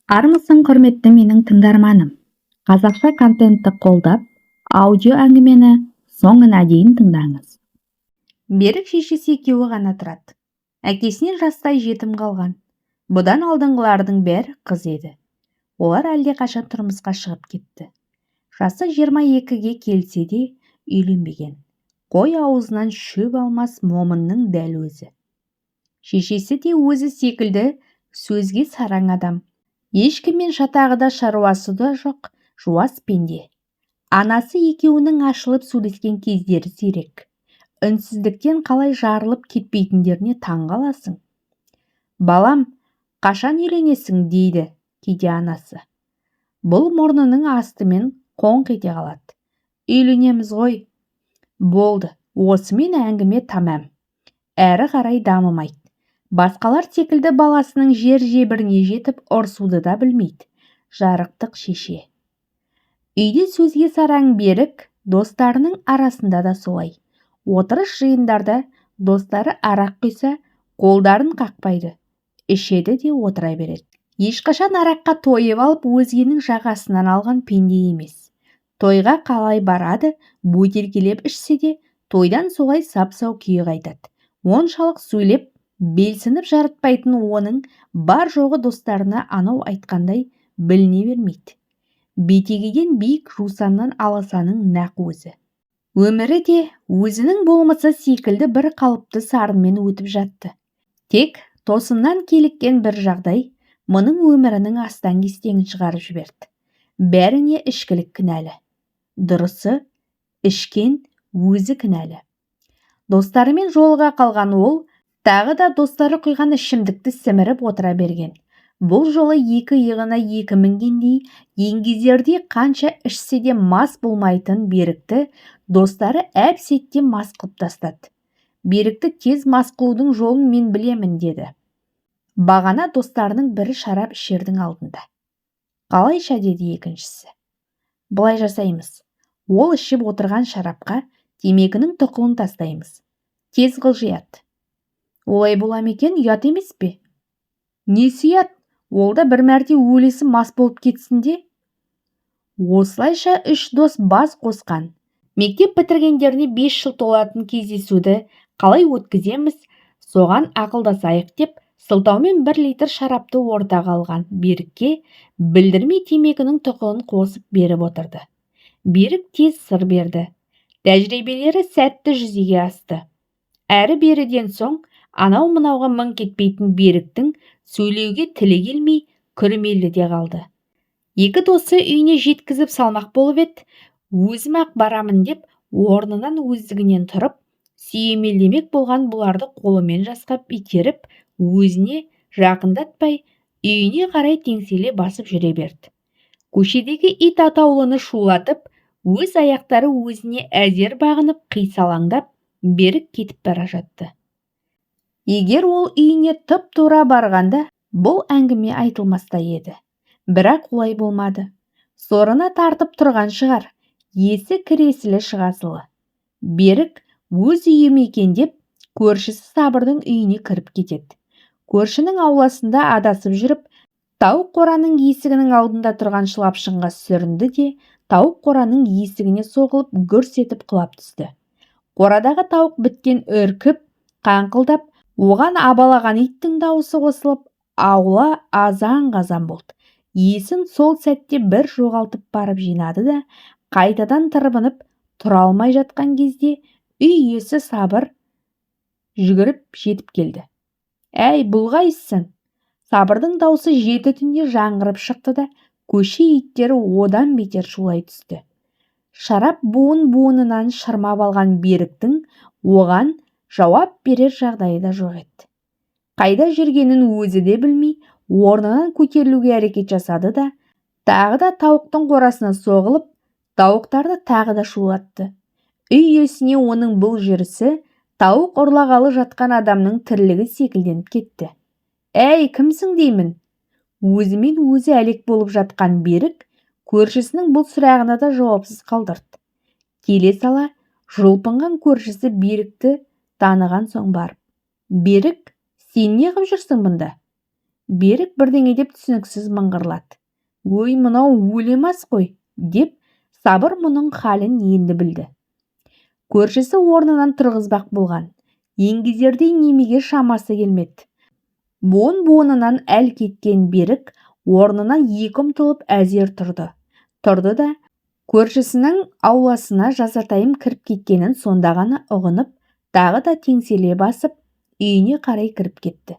Армысың, құрметті менің тыңдарманым! Қазақша контентті қолдап, аудио әңгімені соңына дейін тыңдаңыз. Берік шешесі екеуі ғана тұрады. Әкесінен жастай жетім қалған. Бұдан алдыңғылардың бәрі қыз еді. Олар әлдеқашан тұрмысқа шығып кетті. Жасы 22-ге келсе де үйленбеген. Қой аузынан шөп алмас момынның дәл өзі. Шешесі де өзі секілді сөзге сараң адам. Ешкіммен шатағы да, шаруасы да жоқ, жуас пенде. Анасы екеуінің ашылып сөйлескен кездері сирек. Үнсіздіктен қалай жарылып кетпейтіндеріне таң қаласың. «Балам, қашан үйленесің?» – дейді кейде анасы. Бұл мұрнының астымен қоңқ ете қалады: «Үйленеміз ғой». Болды, осымен әңгіме тәмам. Әрі қарай дамымайды. Басқалар секілді баласының жер-жебіріне жетіп ұрсуды да білмейді жарықтық шеше. Үйде сөзге сараң Берік достарының арасында да солай. Отырыс жиындарда достары арақ құйса, қолдарын қақпайды, ішеді де отыра береді. Ешқашан араққа тойып алып, өзгенің жағасынан алған пенде емес. Тойға қалай барады, бөтелкелеп ішсе де, тойдан солай сап-сау күйі қайтады. Оншалық сөйлеп, белсініп жаратпайтын оның бар-жоғы достарына анау айтқандай біліне бермейді. Бетегеден биік, жусаннан аласаның нақ өзі. Өмірі де өзінің болмысы секілді бір қалыпты сарынмен өтіп жатты. Тек тосыннан киліккен бір жағдай мұның өмірінің астаң-кестеңін шығарып жіберді. Бәріне ішкілік кінәлі. Дұрысы, ішкен өзі кінәлі. Достарымен жолыға қалған ол тағы да достары құйған ішімдікті сіміріп отыра берген. Бұл жолы екі иығына екі мінгендей, еңгезердей, қанша ішсе де мас болмайтын Берікті достары әп-сәтте мас қылып тастады. «Берікті тез мас қылудың жолын мен білемін», – деді бағана достарының бірі шарап ішердің алдында. «Қалайша?» – деді екіншісі. «Былай жасаймыз: ол ішіп отырған шарапқа темекінің тұқылын тастаймыз, тез қылжияды». «Олай бола ма екен, ұят емес пе?» «Несі ұят? Ол да бір мәрте өлесі мас болып кетсін де». Осылайша үш дос бас қосқан. Мектеп бітіргендеріне 5 жыл толатын кездесуді қалай өткіземіз, соған ақылдасайық деп сылтаумен 1 литр шарапты ортаға алған Берікке білдірмей темекінің тұқылын қосып беріп отырды. Берік тез сыр берді. Тәжірибелері сәтті жүзеге асты. Әрі-беріден соң анау-мынауға мыңқ етпейтін Беріктің сөйлеуге тілі келмей, күрмелді де қалды. Екі досы үйіне жеткізіп салмақ болып еді, «Өзім-ақ барамын» деп орнынан өздігінен тұрып, сүйемелдемек болған бұларды қолымен жасқап итеріп, өзіне жақындатпай, үйіне қарай теңселе басып жүре берді. Көшедегі ит атаулыны шулатып, өз аяқтары өзіне әзер бағынып, қисалаңдап Берік кетіп бара жатты. Егер ол үйіне тұп-тура барғанда, бұл әңгіме айтылмас та еді. Бірақ олай болмады. Сорына тартып тұрған шығар, есі кіресілі-шығасылы. Берік өз үйім екен деп, көршісі Сабырдың үйіне кіріп кетеді. Көршінің ауласында адасып жүріп, тауық қораның есігінің алдында тұрған шылапшынға сүрінді де, тауық қораның есігіне соғылып, гүрс етіп құлап түсті. Қорадағы тауық біткен үркіп, қаңқылдап, оған абалаған иттің дауысы қосылып, аула азан-қазан болды. Есін сол сәтте бір жоғалтып барып жинады да, қайтадан тырбынып тұра алмай жатқан кезде үй иесі Сабыр жүгіріп жетіп келді. «Әй, бұл қайсың?» Сабырдың даусы жеті түнде жаңғырып шықты да, көше иттері одан бетер шулай түсті. Шарап буын-буынынан шырмап алған Беріктің оған жауап берер жағдайы да жоқ еді. Қайда жүргенін өзі де білмей, орнынан көтерілуге әрекет жасады да, тағы да тауықтың қорасына соғылып, тауықтарды тағы да шулатты. Үй иесіне оның бұл жүрісі тауық ұрлағалы жатқан адамның тірлігі секілденіп кетті. «Әй, кімсің деймін?» Өзімен өзі әлек болып жатқан Берік көршісінің бұл сұрағына да жауапсыз қалдырды. Келе сала жұлпынған көршісі Берікті таныған соң барып: «Берік, сен не қып жүрсің бұнда?» Берік бірдеңе деп түсініксіз мыңғырлады. Өй, мынау өлемас қой, деп Сабыр мұның халін енді білді. Көршісі орнынан тұрғызбақ болған. Еңгезердей немеге шамасы келмеді. Буын-буынынан әл кеткен Берік орнынан екі ұмтылып әзер тұрды. Тұрды да, көршісінің ауласына жазатайым кіріп кеткенін сонда ғана ұғынып, тағы да теңселе басып, үйіне қарай кіріп кетті.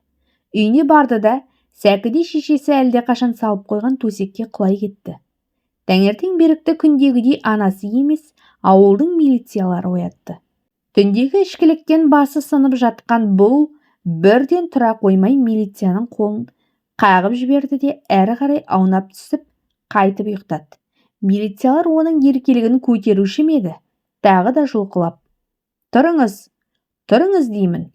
Үйіне барды да, сәкіде шешесі әлдеқашан салып қойған төсекке құлай кетті. Таңертең Берікті күндегідей анасы емес, ауылдың милициялары оятты. Түндегі ішкіліктен басы сынып жатқан бұл бірден тұра қоймай милицияның қолын қағып жіберді де әрі қарай аунап түсіп, қайтып ұйықтады. Милициялар оның еркелігін көтеруші ме еді, тағы да жұлқылап. Тұрыңыз, тұрыңыз деймін.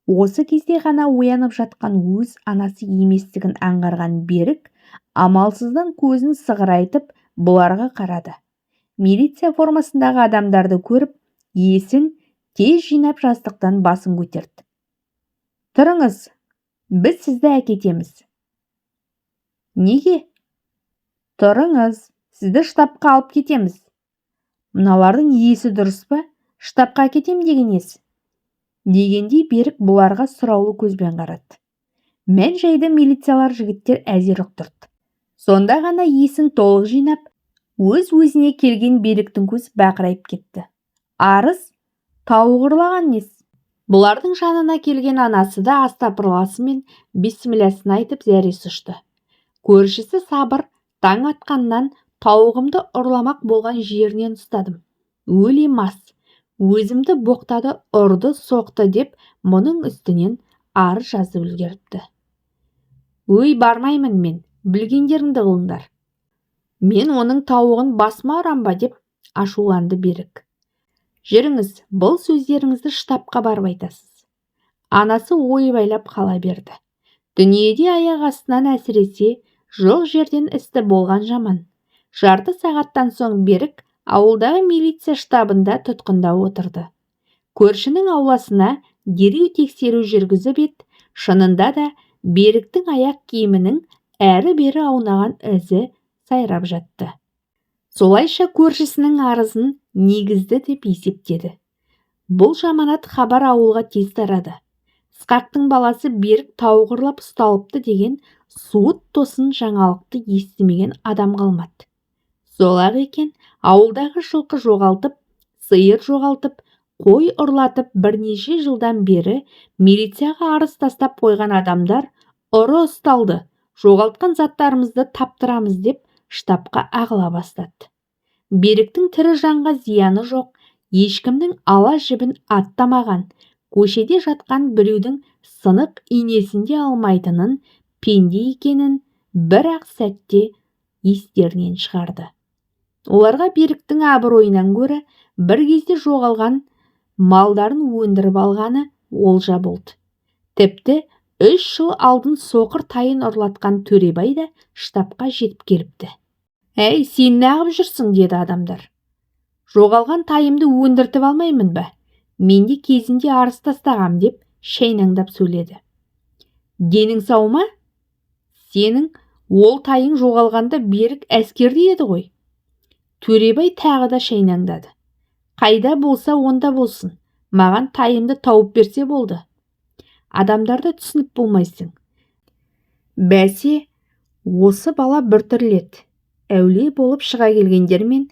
Осы кезде ғана оянып жатқан өз анасы еместігін аңғарған Берік амалсыздан көзін сығырайтып бұларға қарады. Милиция формасындағы адамдарды көріп, есін тез жинап жастықтан басын көтерді. Тұрыңыз, біз сізді әкетеміз. Неге? Тұрыңыз, сізді штабқа алып кетеміз. Мыналардың есі дұрыс па? Штабқа әкетем деген несі? Дегендей Берік бұларға сұраулы көзбен қарады. Мән жайды милициялар жігіттер әзер ұқтырды. Сонда ғана есін толық жинап, өз-өзіне келген Беріктің көзі бақырайып кетті. Арыз, тауық ұрлаған несі? Бұлардың жанына келген анасы да астапырласы мен бисмилласын айтып зәресі ұшты. Көршісі Сабыр таң атқаннан тауығымды ұрламақ болған жерінен ұстадым. Өле мас, өзімді боқтады, ұрды, соқты деп мұның үстінен арыз жазып үлгеріпті. Өй, бармаймын мен, білгендеріңді қылыңдар. Мен оның тауығын басыма ұрам ба, деп ашуланды Берік. Жүріңіз, бұл сөздеріңізді штабқа барып айтасыз. Анасы ойбайлап қала берді. Дүниеде аяқ астынан, әсіресе жоқ жерден істі болған жаман. Жарты сағаттан соң Берік ауылдағы милиция штабында тұтқында отырды. Көршінің ауласына дереу тексеру жүргізіп еді, шынында да Беріктің аяқ киімінің әрі-бері аунаған ізі сайрап жатты. Солайша көршісінің арызын негізді деп есептеді. Бұл жаманат хабар ауылға тез тарады. Ысқақтың баласы Берік тауық ұрлап ұсталыпты деген суыт тосын жаңалықты естімеген адам қалмады. Сол-ақ екен, ауылдағы жылқы жоғалтып, сиыр жоғалтып, қой ұрлатып бірнеше жылдан бері милицияға арыз тастап қойған адамдар ұры ұсталды, жоғалтқан заттарымызды таптырамыз деп штабқа ағыла бастады. Беріктің тірі жанға зияны жоқ, ешкімнің ала жібін аттамаған, көшеде жатқан біреудің сынық инесін де алмайтынын пенде екенін бір-ақ сәтте естерінен шығарды. Оларға Беріктің абыройынан гөрі бір кезде жоғалған малдарын өндіріп алғаны олжа болды. Тіпті 3 жыл алдын соқыр тайын ұрлатқан Төребай да штабқа жетіп келіпті. Әй, сен неғып жүрсің, деді адамдар. Жоғалған тайымды өндіртіп алмаймын ба? Мен де кезінде арыз тастағам, деп шайнаңдап сөйледі. Денің сау ма? Сенің ол тайың жоғалғанда Берік әскерде еді ғой. Төребай тағы да шайнаңдады. Қайда болса онда болсын, маған тайымды тауып берсе болды. Адамдарды түсініп болмайсың. Бәсе, осы бала біртүрлі еді. Әулие болып шыға келгендермен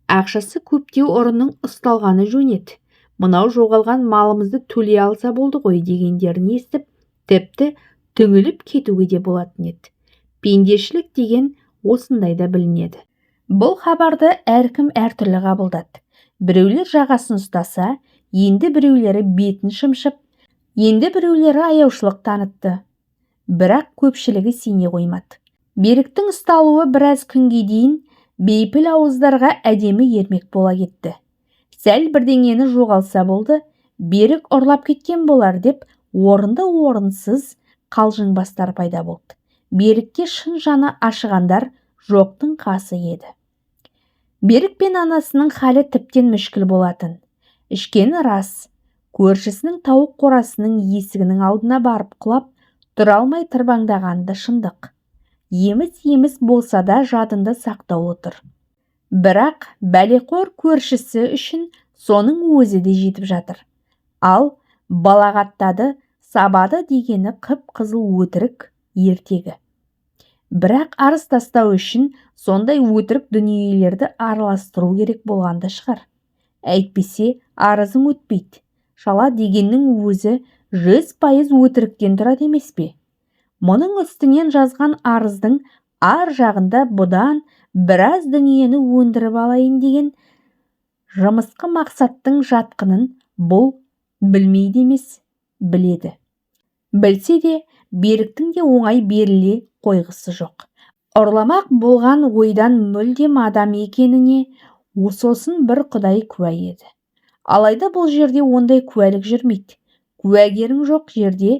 ақшасы көптеу ұрының ұсталғаны жөн еді. Мынау жоғалған малымызды төлей алса болды ғой дегендерін естіп, тіпті түңіліп кетуге де болатын еді. Пендешілік деген осындайда білінеді. Бұл хабарды әркім әртүрлі қабылдады. Біреулер жағасын ұстаса, енді біреулері бетін шымшып, енді біреулері аяушылық танытты. Бірақ көпшілігі сене қоймады. Беріктің ұсталуы біраз күнге дейін бейпіл ауыздарға әдемі ермек бола кетті. Сәл бірдеңені жоғалса болды, Берік ұрлап кеткен болар деп орынды-орынсыз қалжыңбастар пайда болды. Берікке шын жаны ашығандар жоқтың қасы еді. Берік пен анасының халі тіптен мүшкіл болатын. Ішкені рас, көршісінің тауық қорасының есігінің алдына барып құлап, Тұра алмай тырбаңдағаны да шындық. Еміс-еміс болса да жадында сақтаулы тұр. Бірақ бәлеқор көршісі үшін соның өзі де жетіп жатыр. Ал балағаттады, сабады дегені қып-қызыл өтірік, ертегі. Бірақ арыз тастау үшін сондай өтірік дүниелерді араластыру керек болған да шығар. Әйтпесе арызың өтпейді. Шала дегеннің өзі 100% өтіріктен тұрады емес пе? Мұның үстінен жазған арыздың ар жағында бұдан біраз дүниені өндіріп алайын деген жымысқы мақсаттың жатқанын бұл білмейді емес, біледі. Білсе де, Беріктің де оңай беріле қойғысы жоқ. Ұрламақ болған ойдан мүлдем адам екеніне сосын бір құдай куә еді. Алайда бұл жерде ондай куәлік жүрмейді. Куәгерің жоқ жерде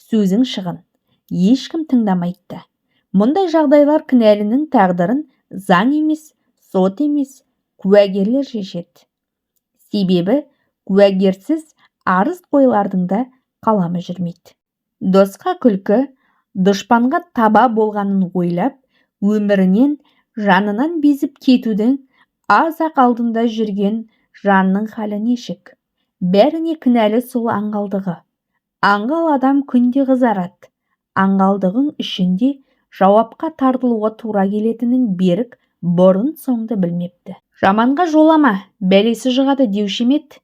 сөзің шығын. Ешкім тыңдамайды да. Мұндай жағдайлар кінәлінің тағдырын заң емес, сот емес, куәгерлер шешеді. Себебі куәгерсіз арыз қойлардың да қаламы жүрмейді. Досқа күлкі, дұшпанға таба болғанын ойлап, өмірінен, жанынан безіп кетудің аз-ақ алдында жүрген жанның халі нешік? Бәріне кінәлі сол аңғалдығы. Аңғал адам күнде қызарады. Аңғалдығың үшін де жауапқа тартылуға тура келетінін Берік бұрын-соңды білмепті. Жаманға жолама, бәлесі жұғады деуші ме еді?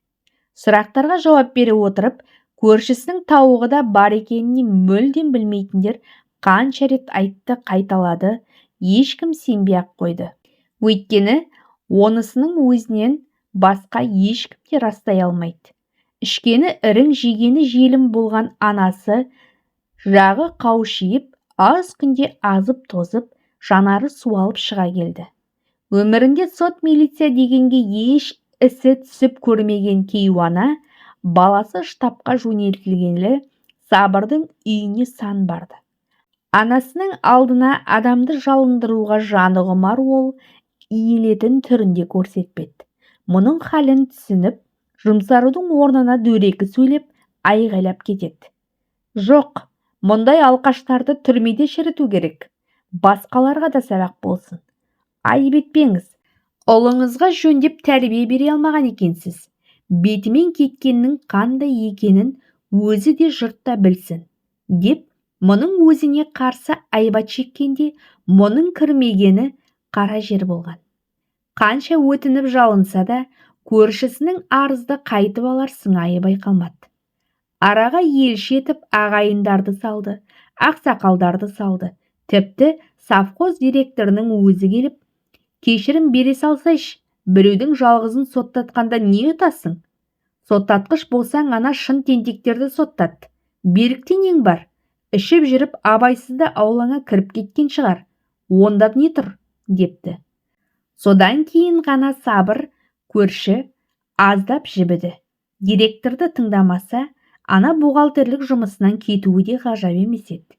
Сұрақтарға жауап бере отырып, көршісінің тауығы да бар екеніне мүлдем білмейтіндер қанша рет айтты, қайталады, ешкім сенбей-ақ қойды. Өйткені онысының өзінен басқа ешкім де растай алмайды. Ішкені ірің, жегені желім болған анасы жағы қаушиып, аз күнде азып-тозып, жанары суалып шыға келді. Өмірінде сот милиция дегенге еш ісі түсіп көрмеген кейуана баласы штабқа жөнелтілгелі Сабырдың үйіне сан барды. Анасының алдына адамды жалындыруға жаны құмар ол иілетін түрінде көрсетпеді. Мұның халін түсініп, жұмсарудың орнына дөрекі сөйлеп, айғайлап кетеді. Жоқ, мұндай алқаштарды түрмеде шіріту керек. Басқаларға да сабақ болсын. Айып етпеңіз. Ұлыңызға жөндеп тәрбие бере алмаған екенсіз. Бетімен кеткеннің қандай екенін өзі де жұрт та білсін, деп мұның өзіне қарсы айбат шеккенде мұның кірмегені қара жер болған. Қанша өтініп жалынса да, көршісінің арызды қайтып алар сыңайы байқалмады. Араға елші етіп ағайындарды салды, ақсақалдарды салды. Тіпті совхоз директорының өзі келіп, кешірім бере салсайшы, біреудің жалғызын соттатқанда не ұтасың? Соттатқыш болсаң, ана шын тентектерді соттат. Берікте нең бар? Ішіп жүріп абайсызда аулаңа кіріп кеткен шығар. Онда не тұр? Депті. Содан кейін ғана Сабыр көрші аздап жібіді. Директорды тыңдамаса, ана бухгалтерлік жұмысынан кетуі де ғажап емес еді.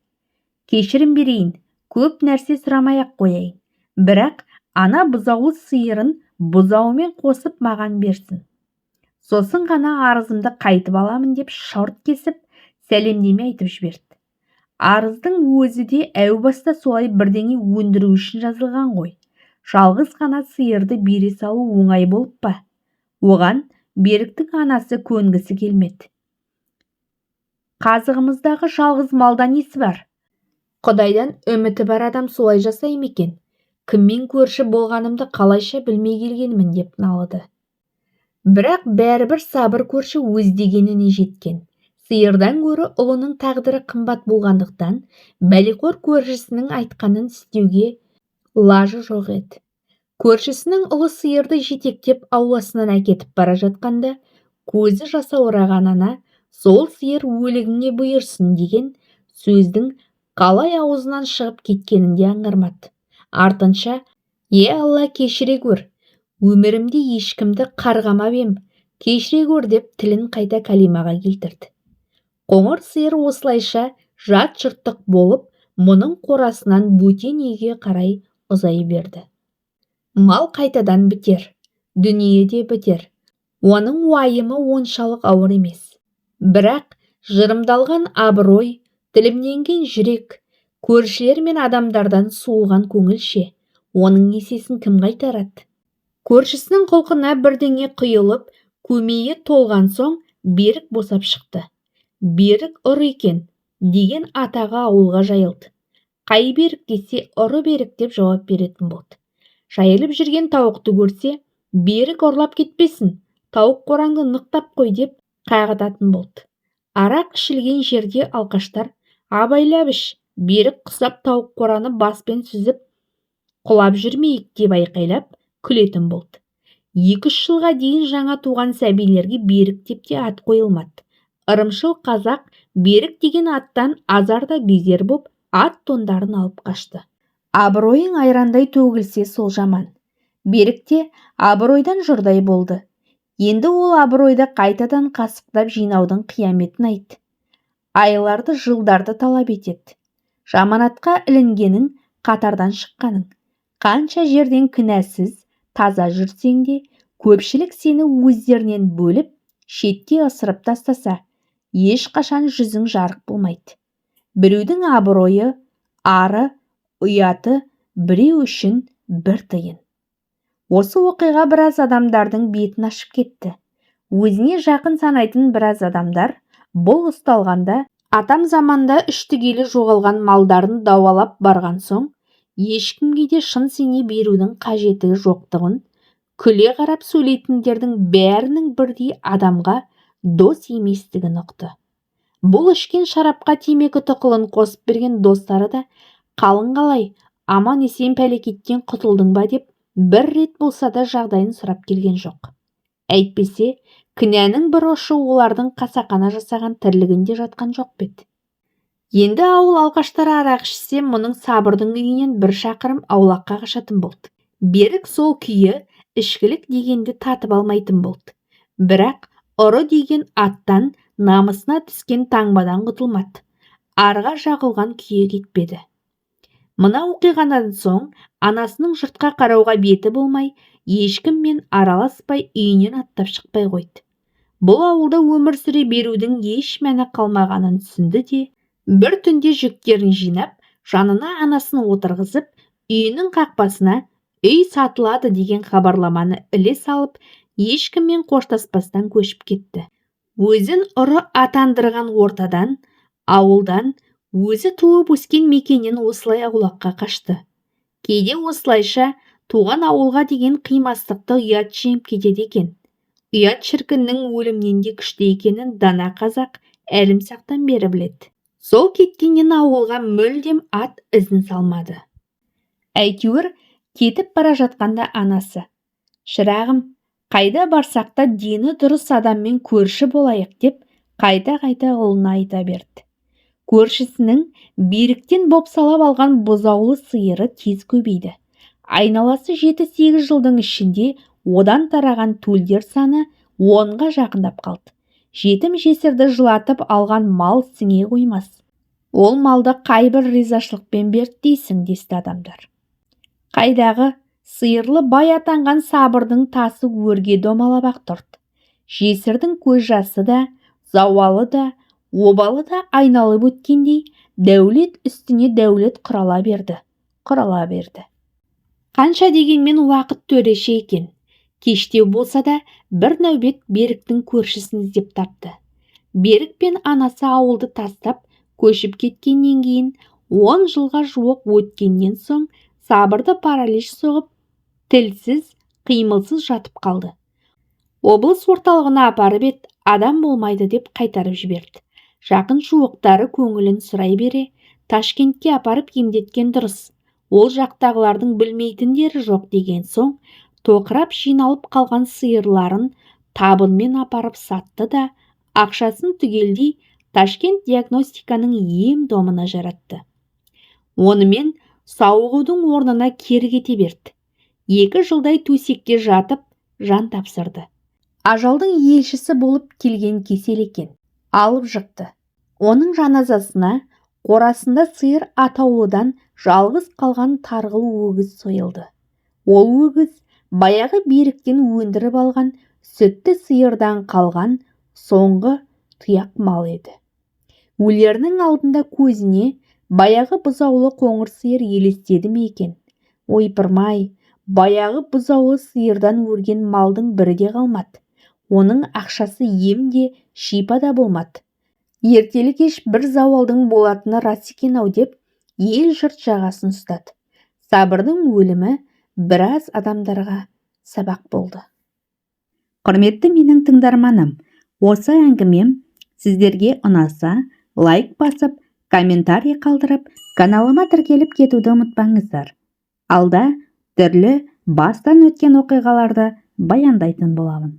Кешірім берейін, көп нәрсе сұрамай-ақ қояйын. Бірақ ана бұзаулы сиырын бұзауымен қосып маған берсін. Сосын ғана арызымды қайтып аламын деп шорт кесіп, сәлемдеме айтып жіберді. Арыздың өзі де әу баста солай бірдеңе өндіру үшін жазылған ғой. Жалғыз ғана сиырды бере салу оңай болып па? Оған Беріктің анасы көнгісі келмеді. Қазығымыздағы жалғыз малда несі бар? Құдайдан үміті бар адам солай жасай ма екен? Кіммен көрші болғанымды қалайша білмей келгенмін деп налыды. Бірақ бәрібір Сабыр көрші өз дегеніне жеткен. Сиырдан гөрі ұлының тағдыры қымбат болғандықтан бәлеқор көршісінің айтқанын істеуге лажы жоқ еді. Көршісінің ұлы сиырды жетектеп ауласынан әкетіп бара жатқанда көзі жасаураған ана сол сиыр өлігіңе бұйырсын деген сөздің қалай аузынан шығып кеткенін де аңғармады. Артынша, «Е Алла, кешіре көр, өмірімде ешкімді қарғамап ем, кешіре көр» деп тілін қайта кәлимаға келтірді. Қоңыр сиыр осылайша жат жұрттық болып, мұның қорасынан бөтен үйге қарай ұзай берді. Мал қайтадан бітер, дүние де бітер. Оның уайымы оншалық ауыр емес. Бірақ жырымдалған абырой, Тілімненген жүрек, көршілер мен адамдардан суыған көңіл ше, оның есесін кім қайтарады? Көршісінің құлқына бірдеңе құйылып, көмейі толған соң Берік босап шықты. Берік ұры екен деген атағы ауылға жайылды. Қай Берік десе, ұры Берік деп жауап беретін болды. Жайылып жүрген тауықты көрсе, Берік ұрлап кетпесін, тауық қораңды нықтап қой деп қағытатын болды. Арақ ішілген жерде алқаштар, абайлап іш, Берік құсап тауық қораны баспен сүзіп құлап жүрмейік деп айқайлап күлетін болды. 2-3 жылға дейін жаңа туған сәбилерге Берік деп те ат қойылмады. Ырымшыл қазақ Берік деген аттан азар да безер боп, ат тондарын алып қашты. Абыройың айрандай төгілсе сол жаман. Берік те абыройдан жұрдай болды. Енді ол абыройды қайтадан қасықтап жинаудың қияметін айт. Айларды, жылдарды талап етеді. Жаманатқа ілінгенің, қатардан шыққаның. Қанша жерден кінәсіз, таза жүрсең де, көпшілік сені өздерінен бөліп, шетке ысырып тастаса, ешқашан жүзің жарық болмайды. Біреудің абыройы, ары, ұяты біреу үшін бір тиын. Осы оқиға біраз адамдардың бетін ашып кетті. Өзіне жақын санайтын біраз адамдар бұл ұсталғанда атам заманда үштігелі жоғалған малдарын дауалап барған соң, ешкімге де шын сене берудің қажеті жоқтығын, күле қарап сөйлейтіндердің бәрінің бірдей адамға дос еместігін ұқты. Бұл ішкен шарапқа темекі тұқылын қосып берген достары да қалың қалай, аман-есен пәлекеттен құтылдың ба деп бір рет болса да жағдайын сұрап келген жоқ. Әйтпесе, кінәнің бір ұшы олардың қасақана жасаған тірлігінде жатқан жоқ па еді. Енді ауыл алқаштары арақ ішсе, мұның Сабырдың үйінен бір шақырым аулаққа қашатын болды. Берік сол күйі ішкілік дегенді татып алмайтын болды. Бірақ ұры деген аттан, намысына түскен таңбадан құтылмады. Арға жағылған күйі кетпеді. Мына оқиғадан соң анасының жұртқа қарауға беті болмай, ешкіммен араласпай, үйінен аттап шықпай қойды. Бұл ауылда өмір сүре берудің еш мәні қалмағанын түсінді де, бір түнде жүктерін жинап, жанына анасын отырғызып, үйінің қақпасына үй сатылады деген хабарламаны іле салып, ешкіммен қоштаспастан көшіп кетті. Өзін ұры атандырған ортадан, ауылдан, өзі туып өскен мекеннен осылай аулаққа қашты. Кейде осылайша туған ауылға деген қимастықты ұят жеңіп кетеді екен. Ұят шіркіннің өлімнен де күшті екенін дана қазақ әлімсақтан бері біледі. Сол кеткеннен ауылға мүлдем ат ізін салмады. Әйтеуір кетіп бара жатқанда анасы, шырағым, қайда барсақ та дені дұрыс адаммен көрші болайық деп қайта-қайта ұлына айта берді. Көршісінің Беріктен бопсалап алған бұзаулы сиыры тез көбейді. Айналасы 7-8 жылдың ішінде одан тараған төлдер саны 10-ға жақындап қалды. Жетім жесірді жылатып алған мал сіңе қоймас. Ол малды қайбір ризашылықпен берді дейсің, десті адамдар. Қайдағы сиырлы бай атанған Сабырдың тасы өрге домалап-ақ тұрды. Жесірдің көз жасы да, зауалы да, обалы да айналып өткендей, дәулет үстіне дәулет құрала берді, құрала берді. Қанша дегенмен уақыт төреші екен. Кештеу болса да бір нәубет Беріктің көршісін іздеп тапты. Берік пен анасы ауылды тастап көшіп кеткеннен кейін 10 жылға жуық өткеннен соң Сабырды паралич соғып, тілсіз, қимылсыз жатып қалды. Облыс орталығына апарып еді, адам болмайды деп қайтарып жіберді. Жақын жуықтары көңілін сұрай бере, Ташкентке апарып емдеткен дұрыс. Ол жақтағылардың білмейтіндері жоқ деген соң, тоқырап жиналып қалған сиырларын табынмен апарып сатты да, ақшасын түгелдей Ташкент диагностиканың ем-домына жаратты. Онымен сауығудың орнына кері кете берді. 2 жылдай төсекке жатып, жан тапсырды. Ажалдың елшісі болып келген кесел екен, алып жықты. Оның жаназасына қорасында сиыр атаулыдан жалғыз қалған тарғыл өгіз сойылды. Ол өгіз баяғы Беріктен өндіріп алған сүтті сиырдан қалған соңғы тұяқ мал еді. Өлерінің алдында көзіне баяғы бұзаулы қоңыр сиыр елестеді ме екен? Ойпырмай, баяғы бұзаулы сиырдан өрген малдың бірі де қалмады. Оның ақшасы ем де, шипа да болмады. Ертелі-кеш бір зауалдың болатыны рас екен-ау деп ел-жұрт жағасын ұстады. Сабырдың өлімі біраз адамдарға сабақ болды. Құрметті менің тыңдарманым, осы әңгімем сіздерге ұнаса, лайк басып, комментарий қалдырып, каналыма тіркеліп кетуді ұмытпаңыздар. Алда түрлі бастан өткен оқиғаларды баяндайтын боламын.